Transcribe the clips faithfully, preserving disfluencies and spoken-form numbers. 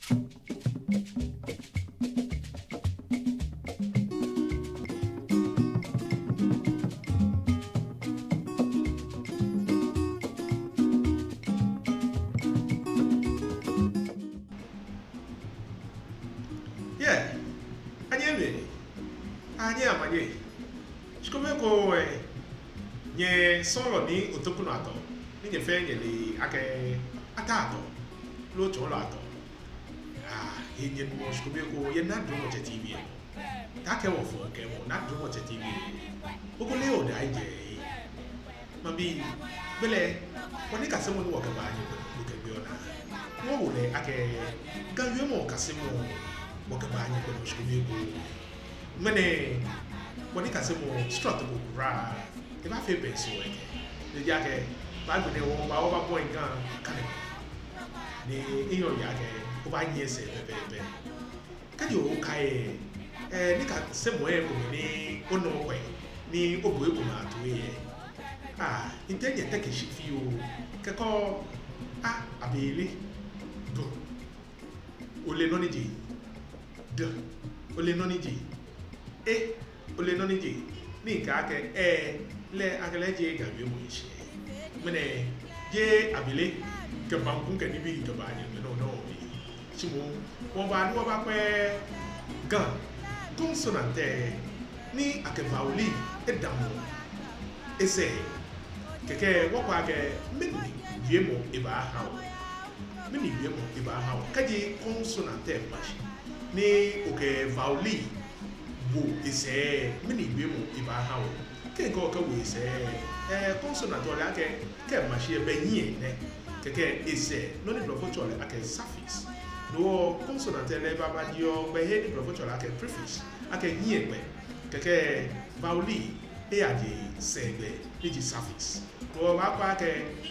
Yeah, anyɛmimɛi, anyɛ amanye. Shikome ekoŋŋ, eh, nyɛ sɔɔlɔ Nii Otokunɔ Atɔ, ni nyɛ fɛɛ nyɛle akɛ Ataa Atɔ, loo Tsɔɔlɔ Atɔ. Ah, he nyɛnumɔ shikome ekoŋŋ yɛ Naa Dromɔtsɛ T V lɛ. Taakɛ wɔfɔɔ kɛɛmɔ Naa Dromɔtsɛ T V lɛ. Okɔ lɛ oda ijɛ. Mabi, belɛ, wɔnikasemɔ ni wɔkɛbaa nyɛ gbɛ, wɔkɛgbe onaa. Wɔwo lɛ akɛ, Ga wiemɔ kasemɔ, wɔkɛbaa nyɛ gbɛ nɔ shikome ekoŋŋ. Ŋmɛnɛ, wɔnikasemɔ, srɔto ko kwraa, ebaafee bɛŋsɔ ekɛ. Ejaakɛ, baagbɛnɛ wɔbaa, wɔbaabɔi Ga kane. Ni, enyɔ ya akɛ, obaanyiɛ sɛɛ pɛpɛɛpɛ. Kɛji okai, eh, nikasemɔ lɛ komɛi ni onɔ okwɛ, ni obo ekomɛi atoi lɛ. Ah, ntɛ nyɛ tɛkɛ shi fioo. Kɛkɔ, a, abele. B. Ole nɔ ni ji. D. Ole nɔ ni ji. E. Ole nɔ ni ji. Ni ŋkɛɛ akɛ, eh, lɛ akɛ lɛ jeee Ga wiemɔ shishi. Ŋmɛnɛ, jeee abele, kɛ banku kɛ nibii kɛbaa nyɛ gbɛ nɔ nɔ. Shi moŋ, wɔbaa ni wɔbaakwɛ Ga consonant lɛ, ni akɛ vowel lɛ edamɔ esɛɛ. Kɛkɛ wɔkwɛ akɛ, mɛni wiemɔ ebaaha wɔ. Mɛni wiemɔ ebaaha wɔ. Kɛji consonant lɛ ma shi, ni okɛ vowel lɛ wo esɛɛ, mɛni wiemɔ ebaaha wɔ. Kɛ ŋkɛɛ okɛwo esɛɛ, eh, consonant ole akɛ, kɛ ema shi lɛ bɛ hiɛ nɛ. Kɛkɛ esɛɛ, nɔ ni blɔfo tsɛɔ lɛ akɛ suffix. No hewɔ consonant lɛ baaba jɛɔ gbɛhe ni blɔfo tsɛɔ lɛ akɛ prefix, akɛ hiɛgbɛ. Kɛkɛ vowel lɛ eyaje sɛɛgbɛ, ni ji suffix. No hewɔ wɔbaakwɛ akɛ,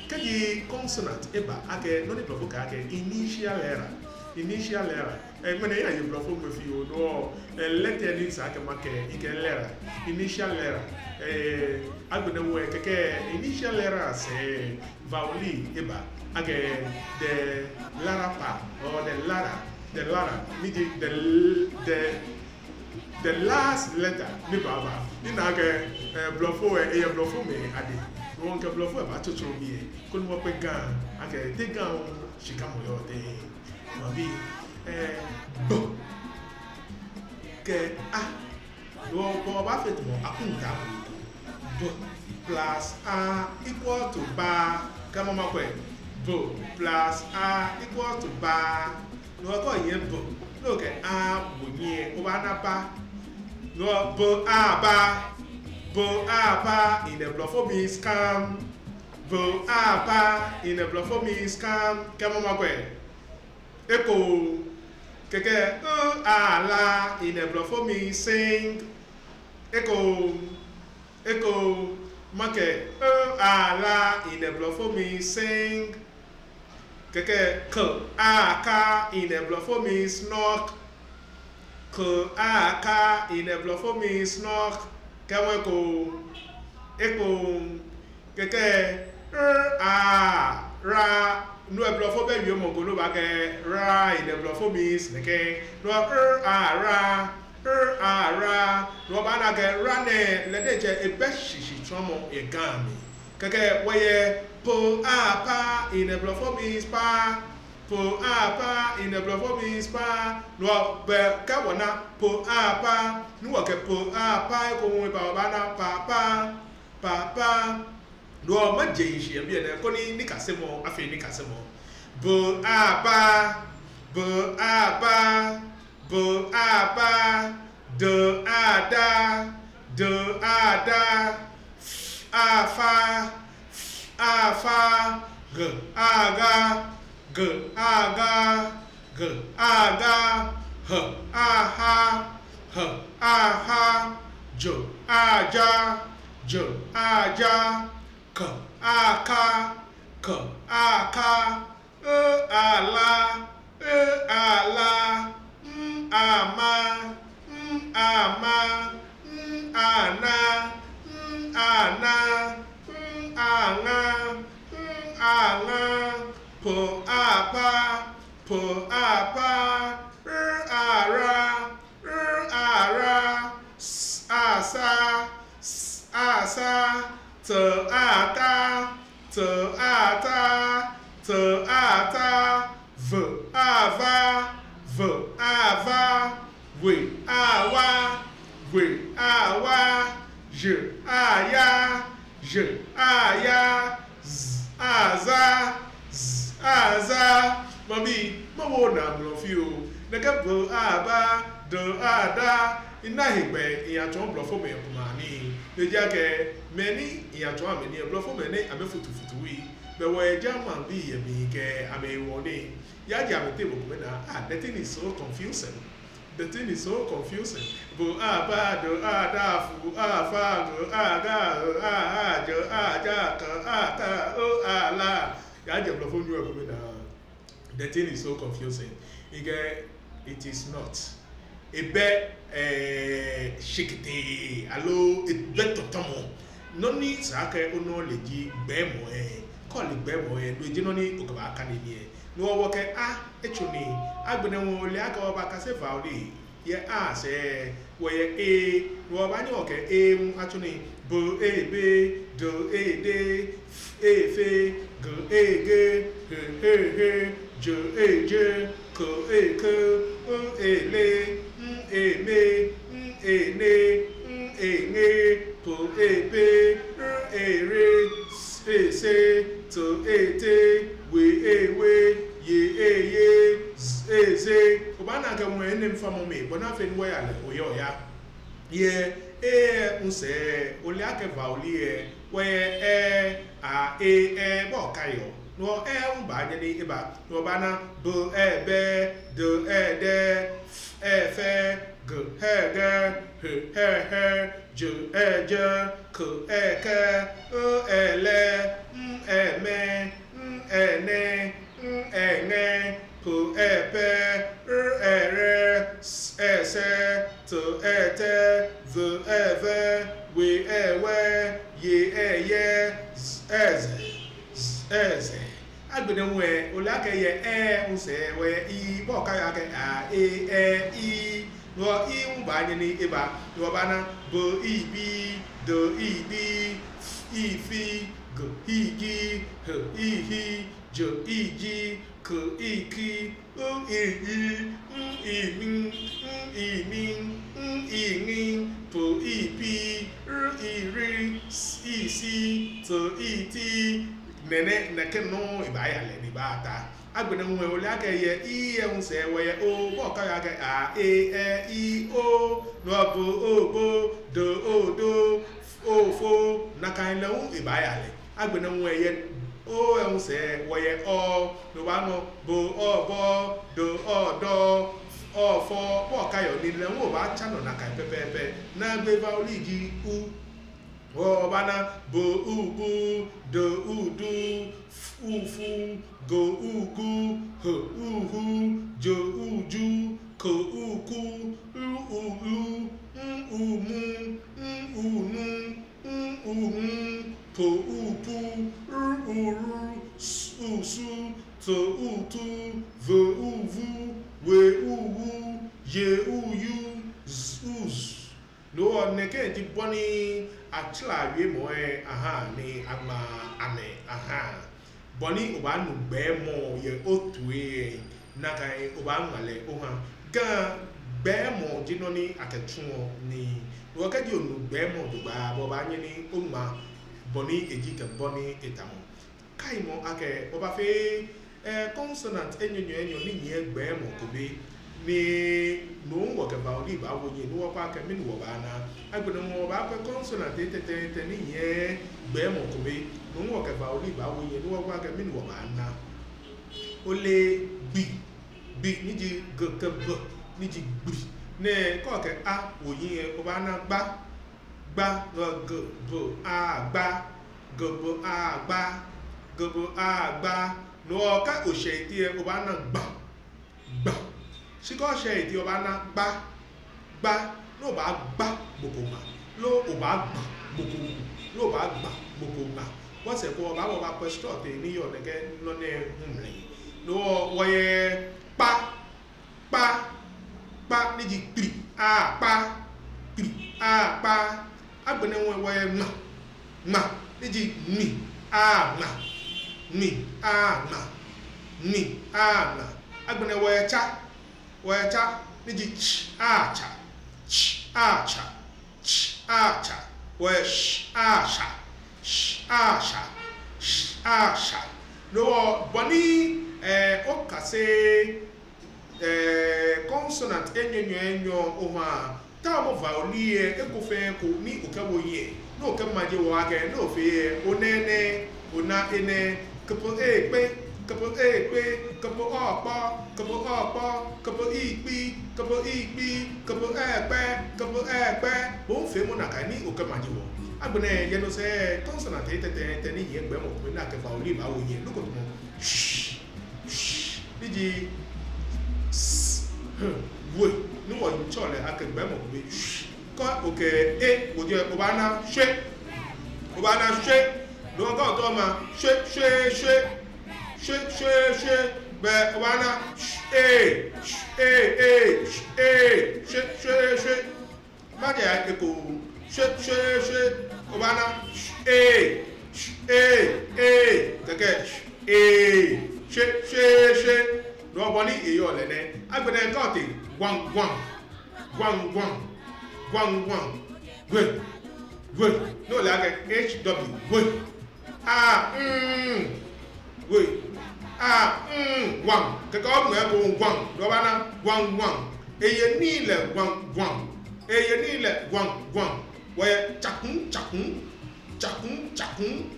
kɛji consonant eba akɛ, nɔ ni blɔfo kɛɔ akɛ initial letter, initial letter. Eh, ŋmɛnɛ eyaye blɔfo gbɛ fioo, no hewɔ, eh, letter ni sa akɛ makɛɛ, mikɛɛ letter, initial letter. Eh, agbɛnɛ hu lɛ kɛkɛ initial letter sɛɛ, vowel eba akɛ the latter part, or the latter, the latter, ni ji the l-, the, the last letter ni baaba. Ni ana akɛ, eh, blɔfo lɛ, eyɛ blɔfomɛi adɛŋ. No hewɔ mikɛ blɔfo lɛ baatsɔtsɔ biɛ, koni wɔkpɛ Ga, akɛ te Ga shikamɔ yɔɔ tɛŋŋ. Mabi, eh, B kɛ A. No hewɔ wɔbaafee tamɔ akɔntaa ko. B plus A equal to ba. Kɛɛmɔ makwɛ. B plus A equal to ba. No hewɔ kɛ oyɛ B, ni okɛ A wo nyiɛ, obaana ba. No hewɔ B A ba. B A ba in the blɔfo means come. B A ba in the blɔfo means come. Kɛɛmɔ makwɛ. Eko. Kɛkɛ L A la in the blɔfo means sing. Eko. Eko. Makɛɛ L A la in the blɔfo means sing. Kɛkɛ K A ka in the blɔfo means knock. K A ka in the blɔfo means knock. Kɛɛmɔ eko. Eko. Kɛkɛ R A ra. No hewɔ blɔfo bɛ wiemɔ ko ni obaakɛɛ ra in the blɔfo means nɛkɛ. No hewɔ R A ra. R A ra. No hewɔ obaana akɛ ra nɛɛ, lɛ diɛŋtsɛ ebɛ shishitsɔɔmɔ yɛ Ga mli. Kɛkɛ wɔyɛ P A pa in the blɔfo means pa. P A pa in the blɔfo means pa. No hewɔ be kɛ wɔna P A pa, ni wɔkɛ P A pa eko hu ba, wɔbaana papa, papa. No hewɔ majɛ shishi yɛ biɛ nɛɛ koni nikasemɔ afee nikasemɔ. B A ba, B A ba, B A ba, D A da, D A da, F A fa, F A fa, G A ga, G A ga, G A ga, H A ha, H A ha, J A ja, J A ja, K A ka, K A ka, L A la, L A la, M A ma, M A ma, N A na, N A na, Ŋ A ŋa, Ŋ A ŋa, P A pa, P A pa, r, a, ra, r, a, ra, s, a, sa, s, a, sa, t, a, ta, t, a, ta, t, a, ta, v, a, va, v, a, va, w, a, wa, w, a, wa, j, a, ya, j, a, ya, z, a, za, z, a, za. Mabi, mawo naa blɔfo fioo. Nɛkɛ b, a, ba, d, a, da. Mina hegbɛ miyatsɔɔ blɔfomɛi komɛi nii. Ejaakɛ mɛi ni miyatsɔɔ amɛ nii, blɔfomɛi ni amɛfutufutu wui. Bɛ wɔ Germanbii yɛ mli kɛ amɛ wɔ nii. Yaje amɛteŋ mɔ ko mɛi naa, ah, the thing is so confusing. The thing is so confusing. B, a, ba, d, a, da, f, a, fa, g, a, ga, h, a, ha, j, a, ja, k, a, ta, o, a, la. Yaje blɔfonyo ko mɛi naa. The thing is so confusing. Mikɛɛ, it is not. Ebɛ, eh, shikitee, aloo ebɛ tɔtɔmɔ. Nɔ ni sa akɛ onɔ lɛ ji gbɛɛmɔ, eh. Kɛ ole gbɛɛmɔ, eh, no ji nɔ ni okɛbaakane nii, eh. No hewɔ wɔkɛɛ a, etsu nii. Agbɛnɛ wɔle akɛ wɔbaakase vowel lɛ yɛ a sɛɛ, wɔyɛ e, no hewɔ wɔbaanyɛ wɔkɛ e hu atsu nii. B, e, be, d, e, de, f, e, fe, g, e, ge, h, e, he, j, e, je, k, e, ke, l, e, le, m, e, me, n, e, ne, ŋ, e, ŋe, p, e, pe, r, e, re, s, e, se, t, e, te, w, e, we, y, e, ye, z, e, ze. Obaana akɛ ŋwɛi nɛɛ mifamɔ mli, bɔ ni afee ni wɔya lɛ, oya, oya. Yɛ e hu sɛɛ, ole akɛ vowel lɛ, wɔyɛ ɛ, a, e, ɛ, bɔ ni okaiɔ. No hewɔ ɛ hu baanyɛ ni eba. No hewɔ obaana b, ɛ, bɛ, d, ɛ, dɛ, f, ɛ, fɛ, g, ɛ, gɛ, h, ɛ, hɛ, j, ɛ, jɛ, k, ɛ, kɛ, l, ɛ, lɛ, m, ɛ, mɛ, n, ɛ, nɛ, ŋ, ɛ, ŋɛ, p, ɛ, pɛ, r, ɛ, rɛ, s, ɛ, sɛ, t, ɛ, tɛ, v, ɛ, vɛ, w, ɛ, wɛ, y, ɛ, yɛ, z, ɛ, zɛ, z, ɛ, zɛ. Agbɛnɛ hu lɛ, ole akɛ yɛ ɛ hu sɛɛ, wɔyɛ i, bɔ ni okaiɔ akɛ a, e, ɛ, i. No hewɔ i hu baanyɛ ni eba. No hewɔ obaana b, i, bi, d, i, di, f, i, fi, g, i, gi, h, i, hi, j, i, ji, k, i, ki, l, i, yi, m, i, mi, ŋ, i, ni, ŋ, i, ŋi, p, i, pi, r, i, ri, s, i, si, t, i, ti. Nɛnɛ, nɛkɛ nɔŋŋ ebaaya lɛ ni ebaata. Agbɛnɛ hu lɛ, ole akɛ yɛ i ɛ hu sɛɛ, wɔyɛ o, bɔ ni okaiɔ akɛ a, e, ɛ, i, o. No hewɔ b, o, bo, d, o, do, f, o, fo. Nakai lɛ hu ebaaya lɛ. Agbɛnɛ hu lɛ, yɛ o ɛ hu sɛɛ, wɔyɛ ɔ. No hewɔ obaana b, ɔ, bɔ, d, ɔ, dɔ, f, ɔ, fɔ. Bɔ ni okaiɔ nii lɛ hu, obaatsa nɔ nakai pɛpɛɛpɛ. Naagbee vowel lɛ ji u. Obaana b, u, bu, d, u, du, f, u, fu, g, u, gu, h, u, hu, j, u, ju, k, u, ku, l, u, lu, m, u, mu, n, u, nu, ŋ, u, ŋu, p, u, pu, r, u, ru, s, u, su, t, u, tu, v, u, vu, w, u, wu, y, u, yu, z, u, zu. No hewɔ nɛkɛ ji bɔ ni atsara wiemɔ lɛ ahaa ni aŋma amɛ ahaa. Bɔ ni obaanu gbɛɛmɔ yɛ otoi lɛ, nakai obaaŋma lɛ oha. Ga gbɛɛmɔ ji nɔ ni akɛtsuɔ nii. No hewɔ kɛji onu gbɛɛmɔ jogbaŋŋ, bo obaanyɛ ni oŋma bɔ ni eji kɛ bɔ ni etamɔ. Kaimɔ akɛ wɔbafee, eh, consonant enyɔ enyɔ enyɔ ni nyiɛ gbɛɛmɔ ko be. Ni no hu wɔkɛ vowel lɛ baawo hiɛ ni wɔkwɛ akɛ mɛni wɔbaana. Agbɛnɛ hu wɔbaakwɛ consonant etɛ etɛ etɛ ni nyiɛ gbɛɛmɔ ko be. No hu wɔkɛ vowel lɛ baawo hiɛ ni wɔkwɛ akɛ mɛni wɔbaana. Ole gbi, gbi ni ji g kɛ b, ni ji gbri. Nɛɛ kɛ okɛ a wo hiɛ lɛ, obaana gba. Gba, no hewɔ g, b, a, gba. G, b, a, gba. G, b, a, gba. No hewɔ kɛ oshɛ eti lɛ, obaana gba. Gba. Shi kɛ oshɛɛɛ eti lɛ, obaana gba. Gba. Ni obaagba mɔ ko ŋma. Loo obaagba mɔ ko ŋma. Loo obaagba mɔ ko ŋma. Wɔsɛɛ ko wɔbaa, wɔbaakwɛ structure ni yɔɔ nɛkɛ nɔ nɛɛ hu mli. No hewɔ wɔyɛ kpa. akpa, kpli, akpa. Agbɛnɛ wɔyɛ ŋma, ŋma, ni ji ŋmi, a, ŋma, ŋmi, a, ŋma, ŋmi, a, ŋma. Agbɛnɛ wɔyɛ tsa, wɔyɛ tsa, ni ji ts, a, tsa, ts, a, tsa, ts, a, tsa. Wɔyɛ sh, a, sha, sh, a, sha, sh, a, sha. No hewɔ bɔ ni, eh, okase, eh, consonant enyɔ enyɔ enyɔ oha, tamɔ vowel lɛ, eko fɛɛ eko ni okɛwo hiɛ, ni okɛmaje wɔ akɛ, ni ofee lɛ, ona enɛ, ona enɛ, kp, e, kpe, kp, e, kpe, kp, ɔ, kpɔ, kp, ɔ, kpɔ, kp, i, kpi, kp, i, kpi, kp, ɛ, kpɛ, kp, ɛ, kpɛ. Bo hu feemɔ nakai ni okɛmaje wɔ. Agbɛnɛ yɛ no sɛɛ, consonant etɛtɛ, tɛ ni hiɛ gbɛɛmɔ kome ni akɛ vowel lɛ baawo hiɛ, nɔ ko tamɔ sh, sh, ni ji s, h, w, ni wɔtsɛɔ lɛ akɛ gbɛɛmɔ kome sh. Kɛ okɛ e wo jɛi, obaana shwe, obaana shwe. No hewɔ kɛ otao ma shwe, shwe, shwe, shwe, shwe, shwe, belɛ obaana sh, e, sh, e, e, sh, e, shwe, shwe, shwe. Maje eko, shwe, shwe, shwe, obaana sh, e, sh, e, e, kɛkɛ sh, e, shwe, shwe, shwe. No hewɔ bɔ ni eyɔɔ lɛ nɛ. Agbɛnɛ kɛ otee gwaŋ, gwaŋ, gwaŋ, gwaŋ, gwaŋ, gwaŋ, gwe, gwe. Ni ole akɛ H W, gwe. A, mm, gwe. A, mm, gwaŋ. Kɛkɛ oŋmɛ ko gwaŋ. Ni obaana gwaŋ, gwaŋ. Eye nii lɛ gwaŋ, gwaŋ. Eye nii lɛ gwaŋ, gwaŋ. Wɔyɛ tsakun, tsakun, tsakun, tsakun.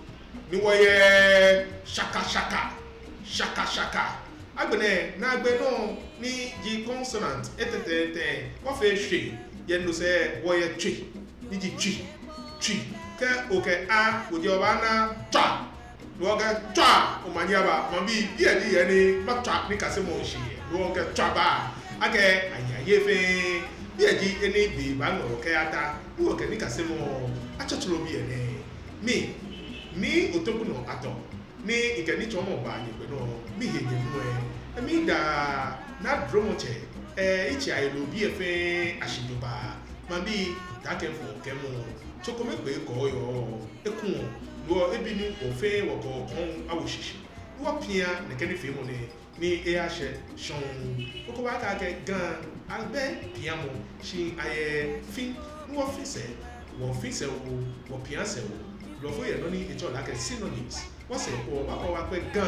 Ni wɔyɛ shaka, shaka, shaka, shaka. Agbɛnɛ naagbee nɔ ni ji consonant etɛtɛ etɛ, wɔfee shwe, yɛ no sɛɛ wɔyɛ tswe, ni ji tswi, tswi. Kɛ okɛ a wo jɛi obaana tswa. Ni okɛ tswa, omanye aba, maŋbii, biɛ ji he ni matswa nikasemɔ shi yɛ. Ni okɛ tswa ba, akɛ aya ye fɛɛ, biɛ ji he ni be baaŋɔ okɛyata, ni okɛ nikasemɔ atsɔtsɔlɔ biɛ nɛɛ. Mi, Nii Otokunɔ Atɔ, ni mikɛ nitsɔɔmɔ baa nyɛgbɛ nɔ, mihe nyɛnu lɛ, emiida Naa Dromɔtsɛ, eh, itsɛ ayiloo bii lɛ fɛɛ ashi jogbaŋŋ. Maŋbii, taakɛ fɔŋ kɛmɔ, tso kome kpee kɔɔyɔɔ, ekuɔ, no hewɔ ebi ni wɔfɛɛ wɔkɔ kɔŋ awo shishi. Ni wɔpia nɛkɛ nifeemɔ nɛɛ, ni eyashɛ shɔŋŋ. Okɔ ba ka akɛ Ga abɛ piamɔ, shi ayɛ fi, ni wɔfi sɛɛ, wɔfi sɛɛ oo, wɔpia sɛɛ oo, blɔfo yɛ nɔ ni etsɛɔ lɛ akɛ synonyms. Wɔsɛɛ ko wɔbakɔ wɔkpɛ Ga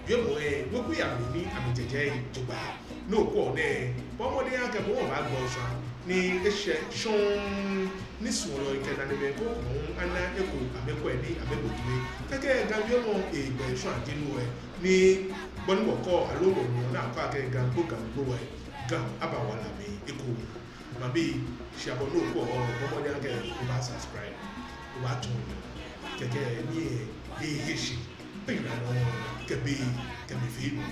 wiemɔ lɛ weku lɛ amli ni amɛjɛjɛ he jogbaŋŋ. Ni okwɛ nɛɛ, bɔɔ mɔdɛŋ akɛ bo hu obaagbɔ oshwã ni eshɛ shɔŋŋ, ni suɔlɔi kɛ nanemɛi krokomɛi hu ana eko amɛkwɛ ni amɛbo toi. Kɛkɛ Ga wiemɔ lɛ egbɛ shwã ji no lɛ, ni bɔ ni wɔkɔ aloo wɔnu ni akɛɔ akɛ Ga gbo, Ga gbo lɛ, Ga aba wala mli ekoŋŋ. Maŋbii, shi abɔ ni okwɛ, bɔɔ mɔdɛŋ akɛ oba subscribe, oba tɔ̃, kɛkɛ ni ehe shi, be ni anɔ kɛ be kɛ be fɛɛ nɔ.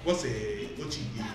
Wɔsɛɛ otsi dɛŋ.